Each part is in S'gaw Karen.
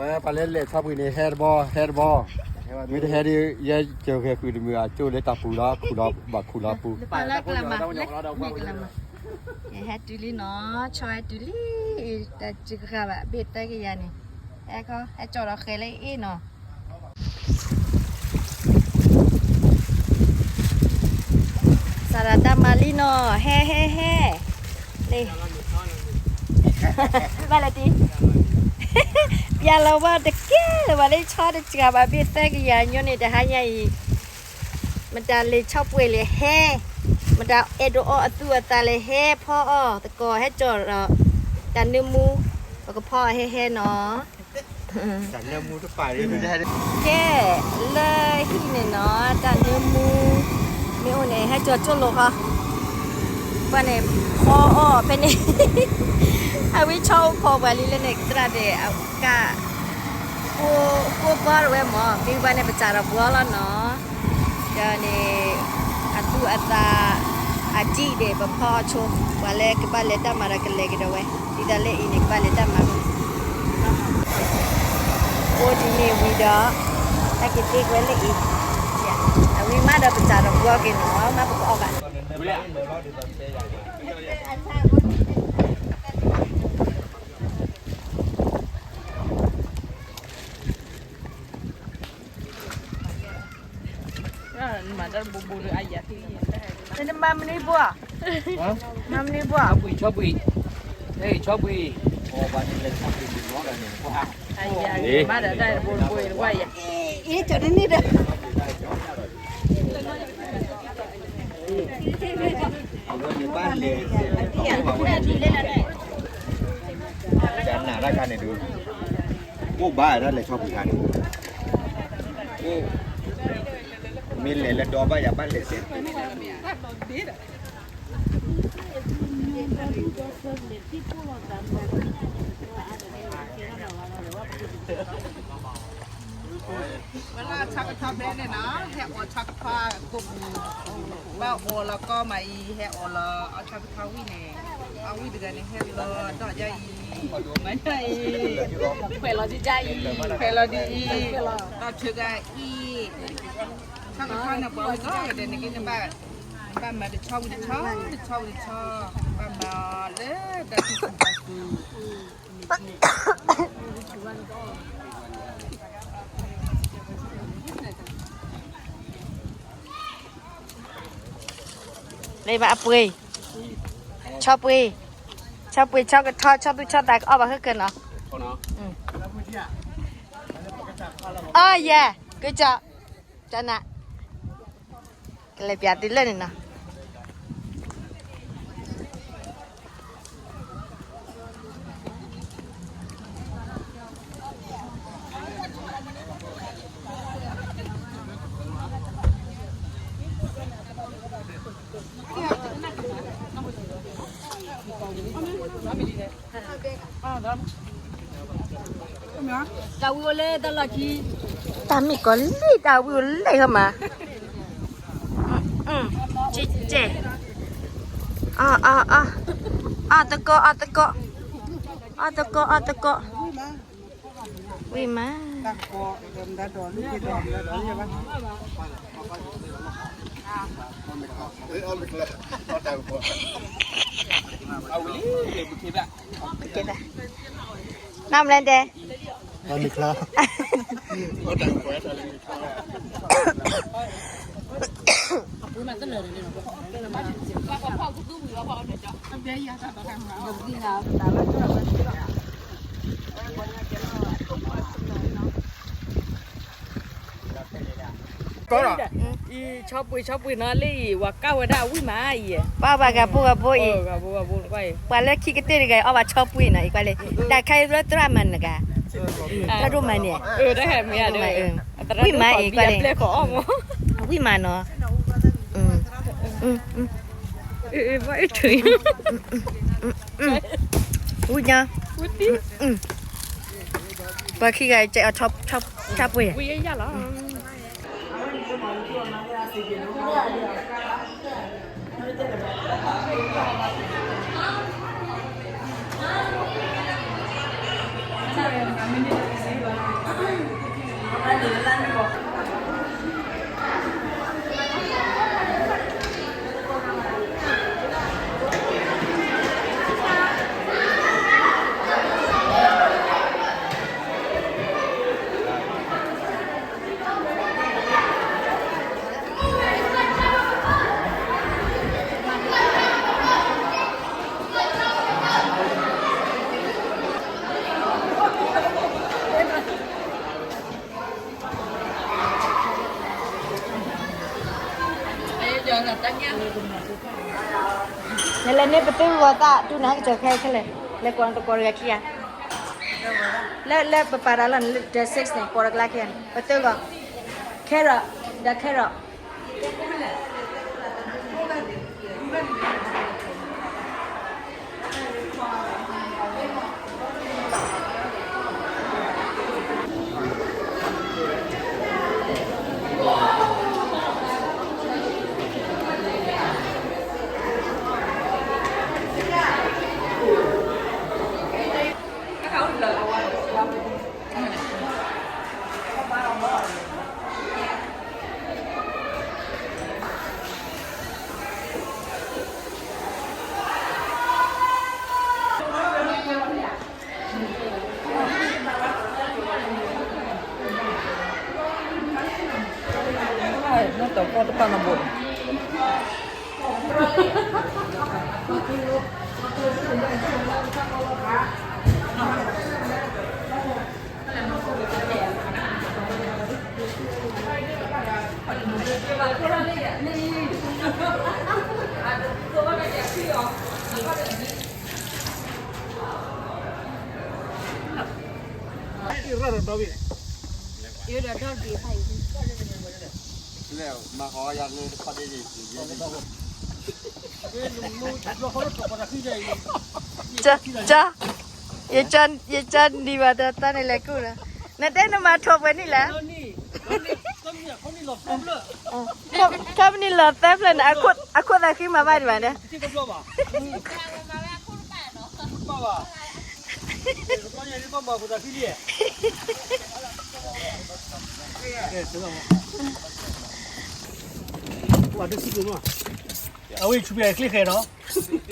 ပှၤလၢလဲၤဆီပှ့ၤန့ၣ် ဟဲတဘီ ဟဲတဘီ, မ့ၢ်တဟဲဒီး ယဲကၢၤဂဲၤဃုာ်တမုာ် အကၢၤလၢတၢ်ပူၤလီၤ ခူၣ်လီၤ ဘၣ်ခူၣ်လီၤပူၤ, ပာ်လၢကလၤမး လၢန့ၣ်ကလၤမး, ယဟဲတုၤလံနီၤ ဆီဟဲတုၤလံ, တၢ်စှၤဘၣ် ဘ့ၣ်သၢကယၤန့ၣ်, ဟဲခီ ဟဲကၠီၣ်ဒီးဃဲၤလၢအ့ၣ်နီၤ စးရၤတၢ်မၤလံနီၤ ဟဲဟဲဟဲ, န့ၣ်, ဘၣ်လၢတံၢ်, ပျဲလီၤဝဲတကဲလၢၤဘၣ်လၢဆီတစှၤဘၣ် ဘ့ၣ်သၢကယၤညီန့ၣ် တဟါညါအံၤ, မတၤလဲၤဆီပှ့ၤလဲၤဟဲ, မတၤအဲၣ်ဒိးအီၣ်အသူၣ်အသးလဲၤဟဲဖီအီၣ်သကိး ဟဲကၠီၣ်ဒီး တၢ်နၢမူ, ပကဖီအီၣ်ဟဲဟဲနီၤ ကဲ, လၢဟံၣ်န့ၣ်နီၤ တၢ်နၢမူ မ့ၢ်အိၣ်န့ၣ် ဟဲကၠီၣ်ကၠိၣ်လိာ်ဃီ, ပှၤန့ၣ် ဖီအီၣ်ဖဲန့ၣ်, အဝံဆီအိၣ်ခိးပှၤလံလၢန့ၣ် သရၣ်ဒဲး အကၢ်, ကိၢ်ဘီတဝဲမၢ် မ့ၢ်ပှၤန့ၣ် ပစးထီၣ်ဘှီလီၤနီၤ ဒီးန့ၣ် အသူၣ်အသး အစံၣ်ဒဲး ပဖီအီၣ်ဆိ, ပှၤလၢကဘၣ်လဲၤတၢ်မၤဒီးကလဲၤကဒီးဝဲ, ဒ်သိးလၢအံၤန့ၣ် ကဘၣ်လဲၤတၢ်မၤ, အိၣ်ဒ်န့ၣ်ဝံၤဒီး တၢ်က့ၤသ့ကွဲလၢအံၤ, အဝံမးဒီးပစးထီၣ်ဘှီက့ၤနီၤ မ့ၢ်ပကအီၣ်ဘၣ် မၤတၢ်တဘိဘိဒီးအယၤသ့, နမၤမနုၤဘိ, မၤမနုၤဘိ, ဆီဘှံး, ဆီဘှံး, မၤဒီးတၢ်တဘိတဘိ, အ့ၣ် ကၠီတန့ၢ်ဒီး အဝဲန့ၣ်ဘၣ်လဲၤစဲး, တၢ်နးတၢ်ခါန့ၣ်ဒုး, အိၣ်ဘၣ်တၢ်လဲၤဆီပှ့ၤခါန့ၣ်, အိၣ်, မ့ၢ်လဲၤလၢဒီဘၣ်ယၤဘၣ်လဲၤစဲး ဝဲလၢဆီကထီဘဲန့ၣ်နီၤ ဟဲအိးဆီကထီကိးပူၤ, ဘၣ်အိးလီၤကီမးအံၤ ဟဲအိးလီၤအီၣ်ဆီကထီဝံၣ်န့ၣ်, အဝံၣ်တဂၤန့ၣ် ဟဲလီၤဒီးယါအံၤ, မၤယါအံၤ, ခွဲးလီၤဒ်ယါအံၤ, ခွဲးလီၤဒ်အံၤ, ဒီးထုးဂၤအံၤ, ဆီကထီန့ၣ် ပှၤဝံၣ်လီၤဒီးန့ၣ်က့ နဘၣ်မၤတဆီဝံၣ်တဆီ, တဆီဝံၣ်တဆီ, ဘၣ်မၤအီၤလၢတၢ်သူၣ်ခုသးခု လၢဘၣ်အပှ့ၤ, ဆီပှ့ၤ, ဆီပှ့ၤ ဆီကထီ ဆီသူၣ်ဆီသးကအီၣ်ဘၣ်ဃၢဃၢနီၤ, အီယဲ, ကၠီ, ကၠီနၤ, ကလဲၤပျးသုလၢန့ၣ်နီၤ. တၢ်ဝံၤအိၣ်လၢတၢ်လီၢ်ခံ, တၢ်မ့ၢ်ကီၤလံၢ် တၢ်ဝံၤအိၣ်လၢဟီမး, ကဲ, အီၣ်သကိး အီၣ်သကိး, အီၣ်သကိး အီၣ်သကိး, ဝံၣ်မး နီၢ်မလဲၣ်ဒဲး, ကီးလီၤ, အံၤ ဆီပှ့ၤ ဆီပှ့ၤနီၤ လၢအံၤ ဝၤကၢ်ဝဲဒၣ်အဝံၣ်မးအံၤ, ပှၤဘၣ်ဂၤဖိဂၤဖိအံၤ, ပှၤလၢခံကတၢၢ်တဂၤအံၤ အီၣ်ဘၣ်ဆီပှ့ၤနီၤ အံၤကွၢ်လၢ, တၢ်ခါအံၤသရၣ်မၤနဂၤ, သရၣ်ဒိၣ်မးန့ၣ်, ဝံၣ်မးအံၤကွၢ်လၢ, ဝံၣ်မးနီၤ, ဝံၣ်ညါ, ပှၤခံဂၤအံၤ ကဲအီၣ်ဆီပှ့ၤ မ့ၢ် နလဲၤန့ၢ်ပသုးဂီၤသၣ် တူၢ်နၤကစၢၢ်ခဲခဲလဲၣ်, လဲၤကိးနတကိးတဂၤခံဂၤ, လၢ လၢပပာ်တၢ်လီၢ်န့ၣ် လၢ six န့ၣ် ကိးတကျါခံဂၤန့ၣ် ပသုးဂီၤ, carrot, ဒီး carrot. နတၢ်ကီတပာ်နဘိၣ် ကၠီ ယကၠီ ယကၠီနံၤဘၣ်တၢ်န့ၣ်လဲၤကူၣ်လီၤ, နတဲနမၤထီၣ်ပှဲၤနံၣ်လဲၣ်, ခီပနံၣ်လီၤသၢဖျၢၣ်န့ၣ် အခိၣ်သးဃံမၤဘၣ်ဒံးဘၣ်န့ၣ် အဝဲဆူၣ်ပျဲၢ်ကျ့ၣ်ဃဲၤဒီး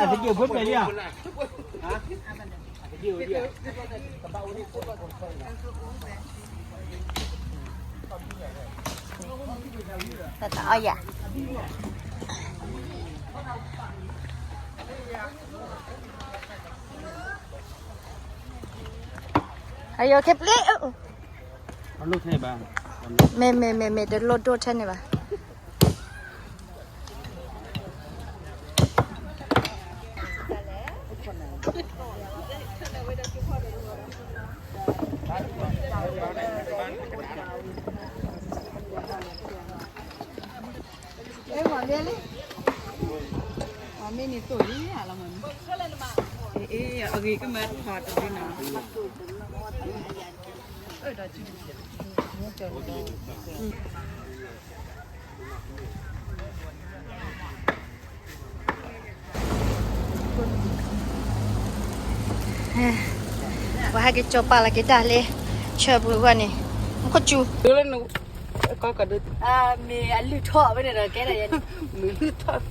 အသက့ၢ်ဘၢပျဲၢ်လံဧါ, တၢ်အီၣ်ယၤ, အယိၤခဲပျ့ၤ, မ့ၢ် မ့ၢ် မ့ၢ် မ့ၢ် တလိၣ်ဒိၣ်ထဲန့ၣ်ဘၣ်. ပှၤဟဲက့ၤကၠီၤပာ်လီၤက့ၤတၢ်လၢ ဆၢပူၤအဂီၢ်န့ၣ် မူခိၣ်စူၤ ကီကဒိ မ့ၢ်အလုၢ်ထီၣ်ဝဲန့ၣ်ဒီးကဲဒၣ်ယဲန့ၣ် မ့ၢ်လုၢ်ထီၣ်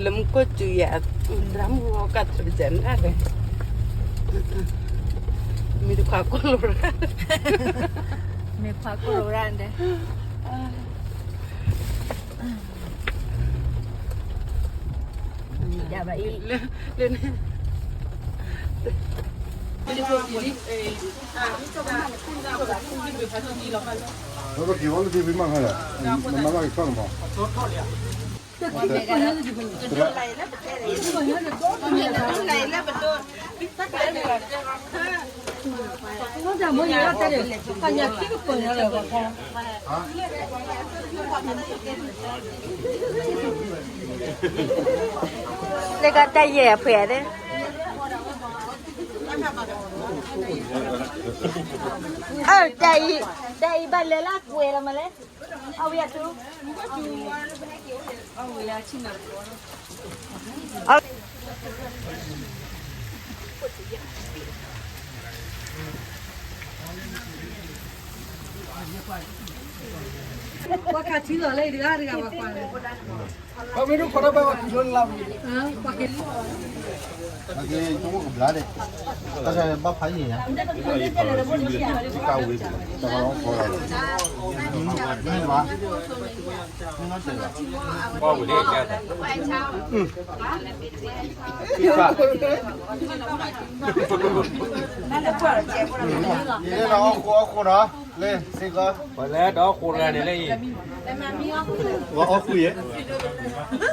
လၢမူခိၣ်စူၤယၤ သရၣ်မုၣ်ဝီကၢ်သရၣ်ကနၣ်ဒီး မ့ၢ်တခွါကိၢ်လိာ်ရၣ် မ့ၢ်ခွါကိၢ်လိာ်ရၣ်ဒီး ယဘၣ်အံၤ လၢ လၢန့ၣ် လၢက့ၤဝဲလၢက့ၤဝံၤမးခါလဲၣ် မမၤဘၣ်က့ၤဆီၣ်လီၤမး လၢကတၢ်ယဲၢ်အဖှဲးသ့ၣ် အၢ တၢ်အံၤ တၢ်အံၤဘၣ်လဲၤလၢအကွဲးလီၤမးလဲၣ် အဝဲအထူ အဝဲအထူ အ ပှၤခးထံလီၤလၢအံၤတဂၤတဂၤပှၤကွၢ်လၢ ပှၤမ့ၢ်ဒိၣ်ခိးတၢ်ဘၣ်ပှၤထံလီၤလၢ် ပှၤက့ၤ ကဘျါဒဲး တၢ်ဘၣ်ဖးယံၤညါ တၢ်ဝဲ ယဲဒၣ်အီၣ်ခိၣ်အီၣ်ခိၣ်နီၤ လၢစ့ၢ်ကီး ပှၤလၢတၢ်အီၣ်ခိၣ်တဂၤန့ၣ်လၢအံၤ ပှၤအီၣ်ခိၣ်ယဲ